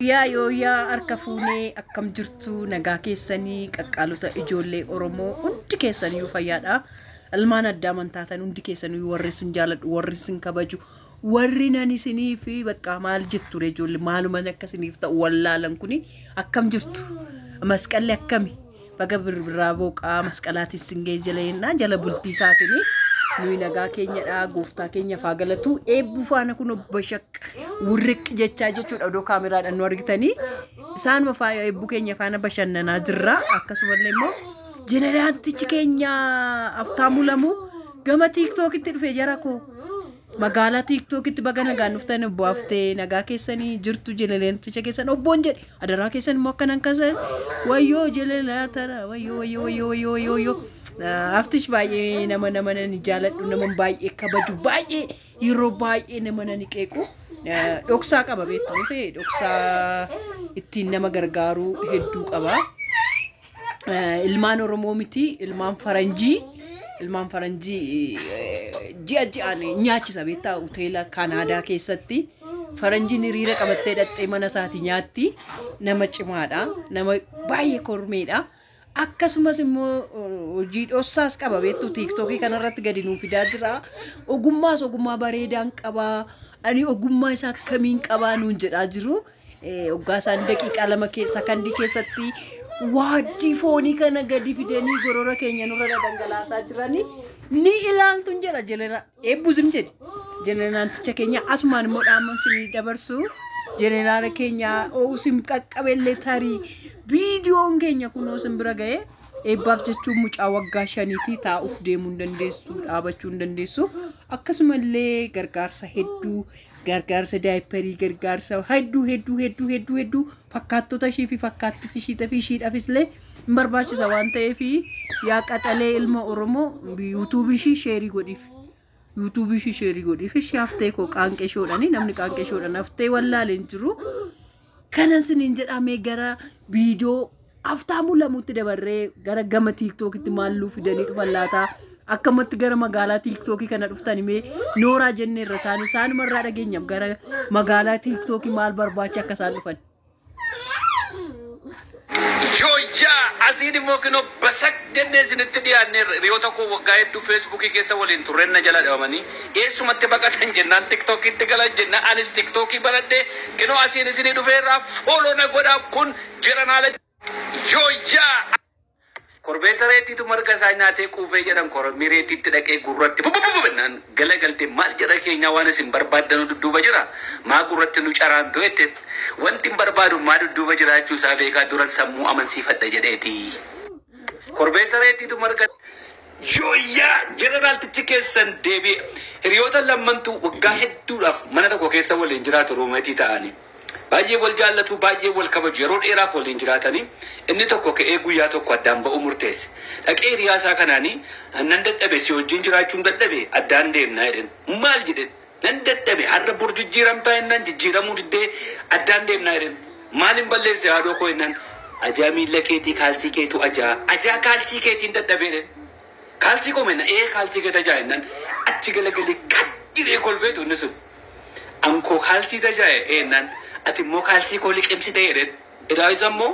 Yaa yooyaa harka fuunee akkam jirtu nagaa keessanii qaqqaalota ijoollee Oromoo hundi keessaniyyuu fayyaadha. Ilmaan addaa amantaatan hundi keessaniyyuu warri isin jaaladhu warri isin kabaju warri nan isinii fi bakka maal jettu ree ijoollee maaluma akka isiniif ta'u wallaalan kuni akkam jirtu masqalli akkami baga birbiraa booqaa masqalaatiin isin ga'e jala jennaan jala bultii isaatiin nuyi nagaa keenyadha gooftaa keenya faa galatu eebbuu faana kun bashaq wurriq jechaa jechuudha odoo kaameraadhaan nu argitanii isaanuma faaya eebbuu keenya faana bashannanaa jirra akkasumallee immoo jeneraantichi keenya Haftaamuu Lamuu gama tiiktookitti dhufe jara koo magaalaa tiiktookitti baga nagaan dhuftan obbo Haftee nagaa keessanii jirtu jeneraanticha keessan obboon jedhe adaraa keessan immoo akkanan kasan wayyoo jeneraatara wayyoo wayyoo wayyoo wayyoo wayyoo wayyoo Haftish baay'ee nama nama nani jaaladhu nama baay'ee kabaju baay'ee yeroo baay'ee nama nani qeequ dhoksaa qaba beektu ta'e dhoksaa ittiin nama gargaaru hedduu qaba. Ilmaan Oromoo miti ilmaan faranjii ilmaan faranjii ji'a ji'aan nyaachisa beektaa hoteela Kanaadaa keessatti faranjiin hiriira qabattee dhattee mana isaati nyaatti nama cimaadha nama baay'ee kormeedha. Akkasumas immoo hojii dhoksaas qaba beektu tiiktookii kanarratti gadi nuu fidaa jira. Ogummaas ogummaa bareedaan qaba. Ani ogummaa isaa akkamiin qabaa nuun jedhaa jiru. Hoggaa isaan daqiiqaa lama sakandii keessatti waaddii foonii kana gadi fidanii gorora keenya nurra dhangalaasaa jiranii ni ilaaltuun jedha jenera eebbuzim jedhi. Jeneraanticha keenya asumaan immoo dhaamsa isinii dabarsu. Jeneraala keenya oosim qaqqabellee tarii viidiyoon keenya kunoo isin bira ga'ee eebbaaf jechuun mucaa waggaa shaniitii taa'uuf deemuu hin dandeessu dhaabachuu hin dandeessu akkasumallee gargaarsa hedduu gargaarsa daayiparii gargaarsa hedduu hedduu hedduu hedduu hedduu fakkaattota ishii fi fakkaattota ishii fi ishiidhaafis illee hin barbaachisa waan ta'eef yaa qaxalee ilma Oromoo yuutuubii ishii sheerii godhiif. Yuutuubii ishii sheerii godhiif ishii haftee koo qaanqee shoodhani namni qaanqee shoodhan haftee wallaalee hin jiru. Kanan siniin jedhamee gara viidiyoo Haftaamuu Lamuutti dabarree gara gama tiiktookitti maalluu fidanii dhufan laataa akkamatti gara magaalaa tiiktookii kana dhuftan himee nooraa jenneerra isaan isaanumarraa dhageenyaaf gara magaalaa tiiktookii maal barbaacha akka isaan dhufan. Yooyyaa asiin immoo kinoo basak jennee isinitti dhiyaanneerra hiriyoota koo waggaa hedduu feesbuukii keessa waliin turren na jala dhabamanii eessumatti baqatan jennaan tiktookitti galan jennaan anis tiktookii banadhee kinoo asiin isinii dhufeerraa fooloo na godhaa kun jiranaala yooyyaa. Korbeessa reettiitu marga isaa nyaatee quufee jedhan korommii reettiitti dhaqee gurratti bubububu jennaan galagaltee maal jedha keenyaa waan isin barbaaddanu dudduuba jira maa gurratti nu caraantu jette wanti hin barbaadu maa dudduuba jiraachuu isaa beekaa duran sammuu amansiifadha jedheeti. Korbeessa reettiitu marga yooyyaa jeneraaltichi keessan deebi'e hiriyoota lammantu waggaa hedduudhaaf mana tokko keessa waliin jiraatu ruumeetii ta'anii. Baay'ee wal jaallatu baay'ee wal kabaju yeroo dheeraaf waliin jiraatanii inni tokko ka'ee guyyaa tokko addaan ba'uu murteesse. Dhaqee hiriyaa isaa kanaanii nan dadhabe si wajjin jiraachuun dadhabe addaan deemnaa jedhen. Maal jedhen? Nan dadhabe har'a bor jijjiiramtaa jennaan jijjiiramuu diddee addaan deemnaa jedhen. Maal hin balleesse haadhoo koo jennaan ajaa miilla keetii kaalsii keetu ajaa ajaa kaalsii keetiin dadhabe jedhen. Kaalsii koo menna ee kaalsii keetu ajaa jennaan achi galagalee kaddidee kolfeetu inni sun. Ankoo kaalsii tajaa'e jennaan ati immoo kaalsii koo liqimsite jedhen. Edaa isa immoo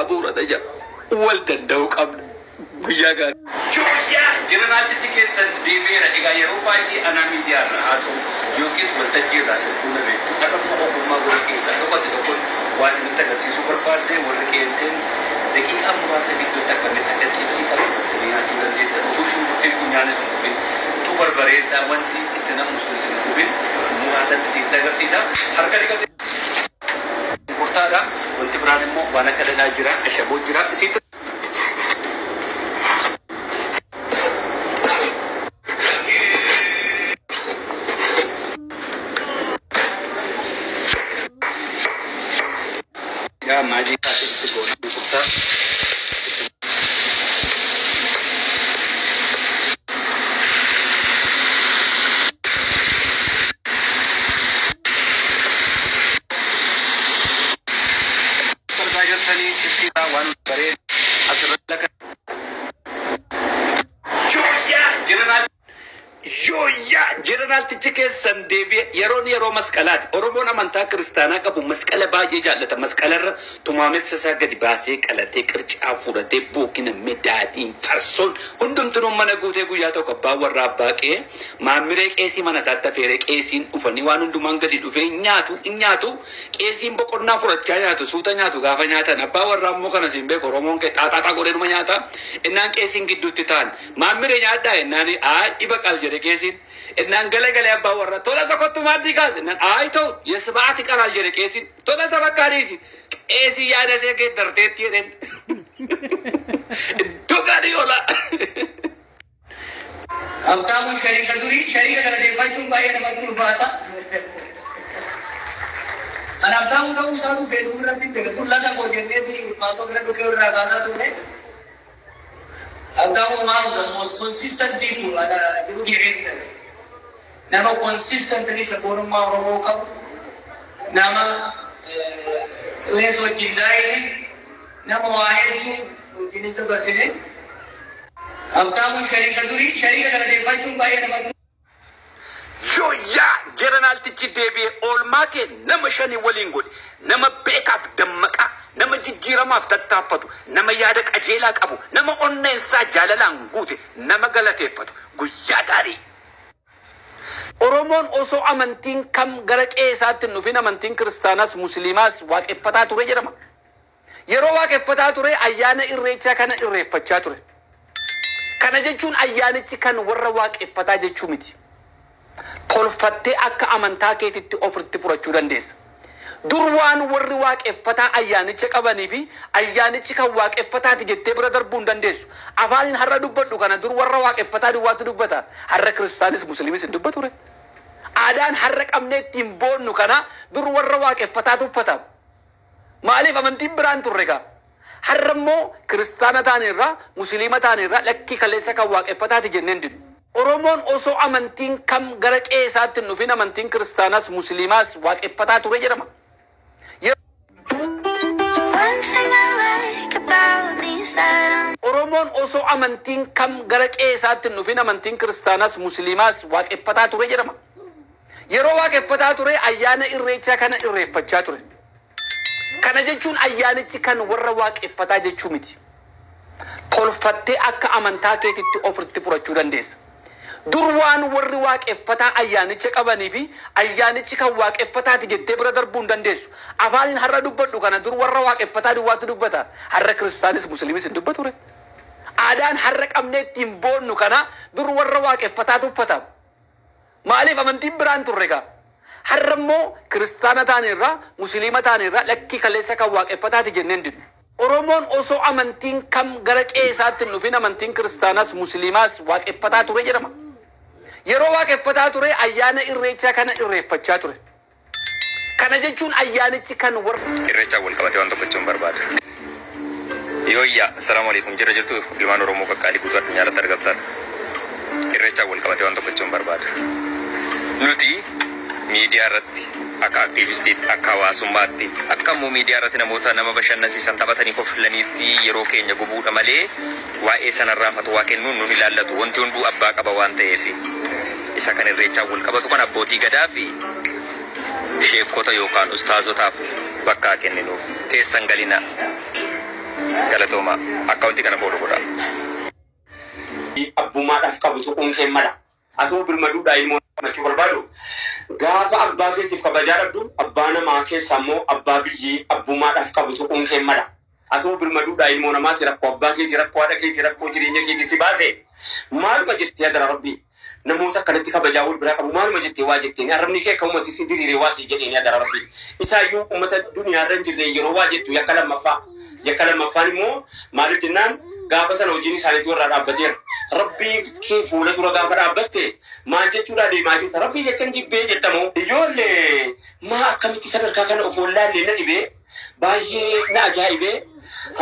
abuura taja'a. Wal danda'uu qabna. Guyyaa gaarii. Yooyyaa jeneraaltichi keessan deebi'eera. Egaa yeroo baay'ee anaa miidiyaa irraa haasa'u yookiis waltajjii irraa sirbuu na beektu. Har'a immoo ogummaa gola keessaa dhokate tokkoon waa isinitti agarsiisuu barbaadde warri qeenxeen daqiiqaa muraasa gidduutti akkamitti akka xibsii qabu nyaachuu dandeessan. Utuu shunkurtiin funyaanis hin gubin, utuu barbareen isaa wanti itti namnu sun isin gubin muraasa isinitti agarsiisa. Harka dhiqate. Shunkurtaadha. Wanti biraan immoo waan akka dhadhaa jira, ashaboo jira. Isitti yaa maajii kaasee itti goone shunkurtaa. Argaa jirtanii chipsiidhaa waan bareedu asirratti lafa. Yooyyaa jeneraal yooyyaa jeneraal Jeneraaltichi keessan deebi'e. Yeroon yeroo masqalaati. Oromoon amantaa kiristaanaa qabu masqala baay'ee jaallata. Masqalarra tumaamessa isaa gadi baasee qalatee, qircaa fudhatee, bookina medaadhiin farsoon hundumtinuu mana guutee. Guyyaa tokko abbaan warraa abbaa qe'ee maammiree qeesii mana isaatti afeeree, qeesiin dhufanii waan hundumaan gadi dhufee nyaatu nyaatu. Qeesiin boqonnaa fudhachaa nyaatu, suuta nyaatu. Gaafa nyaatan abbaa warraa immoo kana siin beeku, Oromoon kee xaaxaaxaa godhee nyaata. Innaan qeesiin gidduutti ta'an, "Maammiree, nyaadhaa," innaan, "Aay, dhiba qal," jedhe qeesiin. Innaan gala galee abbaa warraa, "Tola tokkottu maaddii kaase," innaan, "Aay, ta'u yesbaati qaraal," jedhe qeesiin. "Tola sabakkaa dhiisi." Qeesii yaada see geeddarteetti jedheen. Iddoo gaarii oola. Habtaamuun shariika durii shariika galateeffachuun baay'ee namatti ulfaata. Kan Habtaamuu ta'uu isaatu Facebook irratti beeka. Mul'ata koo jenneeti ulfaatoo gara dhukkee irraa kaasaa turre. Habtaamuu one of the most consistent people ana jiru keessatti. Nama consistently sabboonummaa Oromoo qabu, nama qilleensa wajjin daa'ine, nama waa hedduu wajjinis dabarsine. Habtaamuun shariika durii shariika galateeffachuun baay'ee namatti Yooyyaa, jeneraaltichi deebi'e. Oolmaa kee nama shanii waliin godhe. Nama beekaaf dammaqaa, nama jijjiiramaaf tattaaffatu, nama yaada qajeelaa qabu, nama onneensaa jaalalaan guute, nama galateeffatu. Guyyaa gaarii. Oromoon osoo amantiin kam gara qe'ee isaatti hin dhufin amantiin kiristaanaas musliimaas waaqeffataa ture jedhama. Yeroo waaqeffataa ture ayyaana irreechaa kana irreeffachaa ture. Kana jechuun ayyaanichi kan warra waaqeffataa jechuu miti. Tolfattee akka amantaa keetitti ofirratti fudhachuu dandeessa. Dur waan warri waaqeffataa ayyaanicha qabanii fi ayyaanichi kan waaqeffataati jettee bira darbuu hin dandeessu. Afaaniin har'a dubbadhu kana dur warra waaqeffataa duwwaatu dubbata. Har'a kiristaanis musliimis hin dubbatu. Aadaan har'a qabnee ittiin boonnu kana dur warra waaqeffataatu uffata. Maaliif? Amantiin biraan turre gaa. Har'a immoo kiristaana taanerraa, musliima taanerraa, lakkii, kaleessa kan waaqeffataati jenneen dinu. Oromoon osoo amantiin kam gara qe'ee isaatti hin dhufin amantiin kiristaanaas musliimaas waaqeffataa ture jedhama. One thing I like about me is that I'm Oromoon osoo amantiin kam gara qe'ee isaatti hin dhufin amantiin kiristaanaas musliimaas waaqeffataa ture jedhama. Yeroo waaqeffataa ture ayyaana irreechaa kana irreeffachaa ture. Kana jechuun ayyaanichi kan warra waaqeffataa jechuu miti. Tolfattee akka amantaa keetitti ofirratti fudhachuu dandeessa. Dur waan warri waaqeffataa ayyaanicha qabanii fi ayyaanichi kan waaqeffataati jettee bira darbuu hin dandeessu. Afaaniin har'a dubbadhu kana dur warra waaqeffataa duwwaatu dubbata. Har'a kiristaanis musliimis hin dubbatu. Aadaan har'a qabnee ittiin boonnu kana dur warra waaqeffataatu uffata. Maaliif? Amantiin biraan turre gaa. Har'a immoo kiristaana taanerraa, musliima taanerraa, lakkii, kaleessa kan waaqeffataati jenneen dinu. Oromoon osoo amantiin kam gara qe'ee isaatti hin dhufin amantiin kiristaanaas musliimaas waaqeffataa ture jedhama. Yeroo waaqeffataa ture ayyaana irreechaa kana irreeffachaa ture. Kana jechuun ayyaanichi kan warra Irreechaan wal qabatee waan tokko jechuun barbaada. Yooyyaa, assalaamu alaikum, jira jirtu ilmaan Oromoo qaqqaalii guutuu addunyaa irratti argamtan. Irreechaan wal qabatee waan tokko jechuun barbaada. Nuti miidiyaa irratti akka aktiivistiitti, akka hawaasummaatti, akka immoo miidiyaa irratti namoota nama bashannansiisan taphatanii koflaniitti yeroo keenya gubuudha malee waa'ee sanarraa fatwaa kennuun nun ilaallatu. Wanti hunduu abbaa qaba waan ta'eef, isa kan irreechaan wal qabatu kan abbootii gadaa fi sheekota yookaan ustaazotaaf bakka kenninuuf keessan galina. Galatooma, akkaawuntii kana follow godhaa. Abbummaadhaaf qabu tuquun kee mala. Asuma birmaduudhaa ilmoo gammachuu barbaadu. Gaafa abbaa keetiif kabajaa dhabdu, abbaa namaa keessa immoo abbaa biyyee abbummaadhaaf qabu tuquun kee mala. Asuma birmaduudhaa ilmoo namaati, rakkoo abbaa keetii, rakkoo haadha keetii, rakkoo jireenya keetii si baase. Maaluma jettee, adara rabbii, namoota akkanatti kabajaa wal biraa qabu, maaluma jettee waa jetteen arrabni kee akka uummati si diriiree waa sii jedheen, adara rabbii. Isaayyuu uummata duniyaarra hin jirre yeroo waa jettu yakka lammaffaa. Yakka lammaffaan immoo maaliif jennaan, gaafa sana hojiin isaaniitu irraa dhaabbateera. Rabbii kee fuula dura gaafa dhaabbatte maal jechuudha deemaa jirta? Rabbii jechan jibbee jettamoo? Ijoollee maa akkamitti sadarkaa kana of wallaallee na dhibee, baay'ee na ajaa'ibee.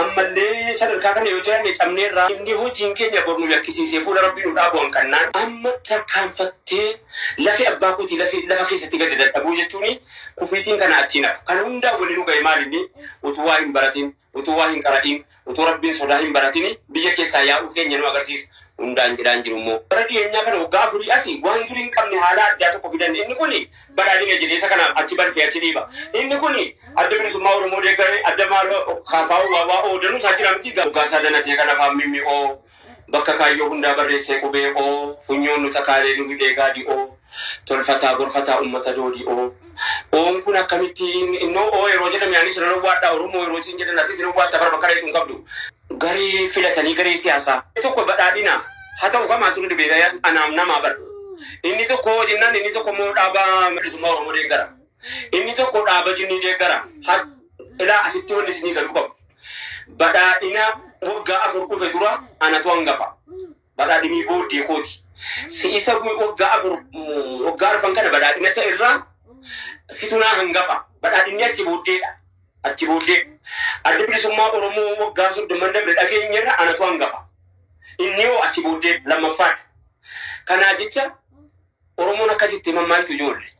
Ammallee sadarkaa kana yoo jiranne cabneerraa, inni hojiin keenya bor nu yakkisiisee fuula rabbii nu dhaabu hanqannaan, amma tarkaanfattee lafee abbaa kootii lafee lafa keessatti gadi dadhabuu jechuun kufiitiin kana achiin hafu. Kana hundaa waliin nu ga'e maalinni? Utuu waa hin baratin, utuu waa hin qara'in, utuu rabbiin sodaa hin baratin biyya keessaa yaa'uu keenya nu agarsiisa. Hundaan jedhaan jiru immoo. Bara dhiyeenyaa kana waggaa 4 asii waan durii hin qabne haala addaa tokko fidan. Inni kun badhaadhina jedhee isa kana achi balfee achi dhiiba. Inni kun adda bilisummaa Oromoo deeggaree adda maal kaafaa waawaa oodanuu isaa jira miti. Waggaa isaa danatee kana afaan mimmi'oo bakka kaayyoo hundaa barreessee qubee oo funyoon nu sakaalee nu hidhee gaadii oo tolfataa gorfataa uummata doodii oo. Oon kun akkamitti innoo oo yeroo jedhame anis nan waadhaa Oromoo yeroo isin jedhan atis nan waadhaa bara bakka reetu hin qabdu. Garee filatanii garee siyaasaa. Tokko badhaadhina haa ta'u kamaa turu dhibee anaaf namaa bara. Inni tokko jennaan inni tokko immoo dhaaba bilisummaa Oromoo deeggara. Inni tokko dhaaba jinnii deeggara. Ilaa asitti wanni isinii galuu qabu. Badhaadhina waggaa 4 dhufe dura anatu hangafa. Badhaadhinii booddee kooti. Si'isa waggaa 4 waggaa 4 kana badhaadhina ta'e irraa situnaa hangafa. Badhaadhinni achi booddeedha. Achi booddee. Adda bilisummaa Oromoo waggaa 30 dabre dhageenyarra anatu hangafa. Inni hoo achi booddee lammaffaadha. Kanaa jecha Oromoon akka jettee mammaaltu ijoollee.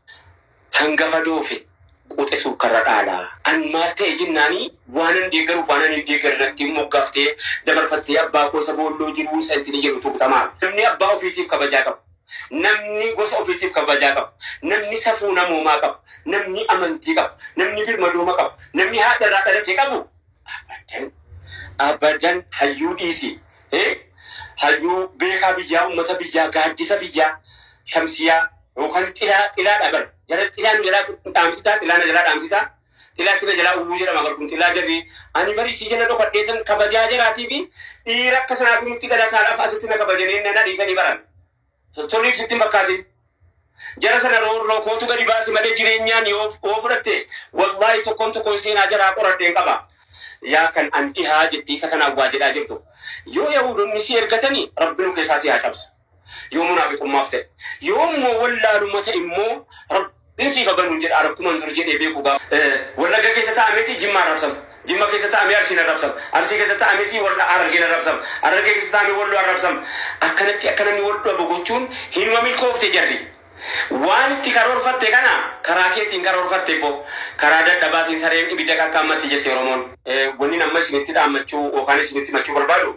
Hangafa doofe quxisuu karra dhaalaa. An maal ta'e jennaanii waanan deeggaruuf waanan hin deeggarre natti moggaaftee dabarfattee abbaa koo isa boolloo jiruu isa ittiin jedhu tuqxamaa. Namni abbaa ofiitiif kabajaa qabu. Namni gosa ofiitiif kabajaa qabu. Namni safuu namoomaa qabu. Namni amantii qabu. Namni birmadooma qabu. Namni haadha irraa dhalate qabu. Abadan abadan hayyuu dhiisi. Hayyuu beekaa biyyaa, uummata biyyaa, gaaddisa biyyaa, shamsiyaa yookaan xilaa xilaadha bara. Jara xilaan jalaa dhaamsitaa, xilaana jalaa dhaamsitaa. Xilaa xila jalaa uwwuu jedhama bar kun xilaa jarri. Ani bari isii jala dhokadhee san kabajaa jaraatii fi dhiira akka sanaatu nutti dhalataadhaaf asitti na kabajanii na dhiisanii baran. Toliif sitti hin fakkaatin. Jara sana roorroo kootu gadi baasi malee jireenyaan yoo fudhatte wallaahi tokkoon tokkoon seenaa jaraa qoradheen qaba. Yaa kan an dhihaa jettee isa kanaaf waa jedhaa jirtu. Yoo Yahuudonni si ergatanii Rabbi nu keessaa si haa cabsu. Yoo munaafiqummaaf ta'e. Yoo immoo wallaalumma ta'e immoo Rabbiin siif banuun jedha akkuman dur jedhee beeku gaafa. Wallagga keessa taa'ameeti Jimma arrabsama. Jimma keessa taa'amee Arsiin arrabsama. Arsii keessa taa'ameeti warra Harargeen arrabsama. Harargee keessa taa'amee Walloo arrabsama. Akkanatti akka namni wal dhabu gochuun hinuma milkoofte jarri. Waan itti karoorfatte kana karaa keetiin karoorfatte bo karaa dadhabaatiin sareen ibidda kakkaamatti jette Oromoon. Wanni amma isinitti dhaammachuu yookaan isinitti himachuu barbaadu.